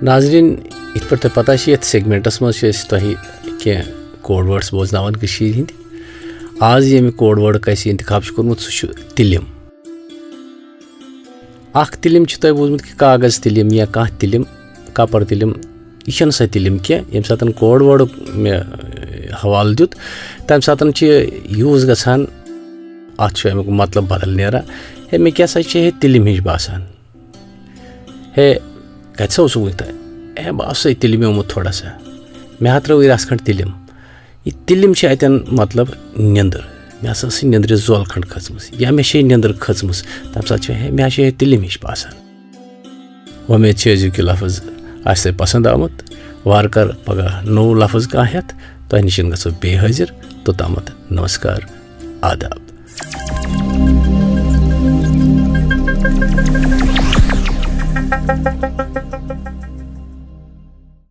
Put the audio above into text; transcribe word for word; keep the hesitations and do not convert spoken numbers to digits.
ناظرین، یِتھ پٲٹھۍ تۄہہِ پتہ چھِ، یَتھ سیگمنٹس منٛز چھِ أسۍ تۄہہِ کینٛہہ کوڈ وٲڈس بوزناوان کٔشیٖرِ ہِنٛدۍ۔ آز ییٚمہِ کوڈ وٲڈُک اَسہِ انتخاب چھُ کوٚرمُت، سُہ چھُ تِلِم۔ اکھ تِلِم چھُ تۄہہِ بوٗزمُت کہِ کاغذ تِلِم یا کانٛہہ تِلِم، کپر تِلِم، یہِ چھَنہٕ سۄ تِلِم کینٛہہ۔ ییٚمہِ ساتہٕ کوڈ وٲڈُک مےٚ حوالہٕ دیُت، تَمہِ ساتہٕ چھِ یوٗز گژھان، اَتھ چھُ اَمیُک مطلب بدل نیران۔ ہے، مےٚ کیٛاہ سا چھِ ہے تِلِم ہِش باسان۔ ہے، کَتہِ سا اوسُکھ وٕنہِ تام؟ ہے، بہٕ آسَے تِلِمیومُت تھوڑا سا۔ مےٚ ہا ترٲو یہِ رَژھ کھنٛڈ تِلِم۔ یہِ تِلِم چھِ اَتٮ۪ن مطلب نیٚنٛدٕر۔ مےٚ ہسا ٲس یہِ نیٚنٛدرِ زول کھنٛڈ کھٔژمٕژ، یا مےٚ چھِ یہِ نیٚنٛدٕر کھٔژمٕژ۔ تَمہِ ساتہٕ چھِ ہے، مےٚ ہا چھِ ہے تِلِم ہِش باسان۔ وۄمید چھِ أزیُک یہِ لفظ آسہِ تۄہہِ پسنٛد آمُت۔ وارٕ کارٕ پگاہ نوٚو لفظ کانٛہہ ہٮ۪تھ تۄہہِ نِش گژھو بیٚیہِ حٲضِر۔ توٚتامَتھ نمسکار، آداب۔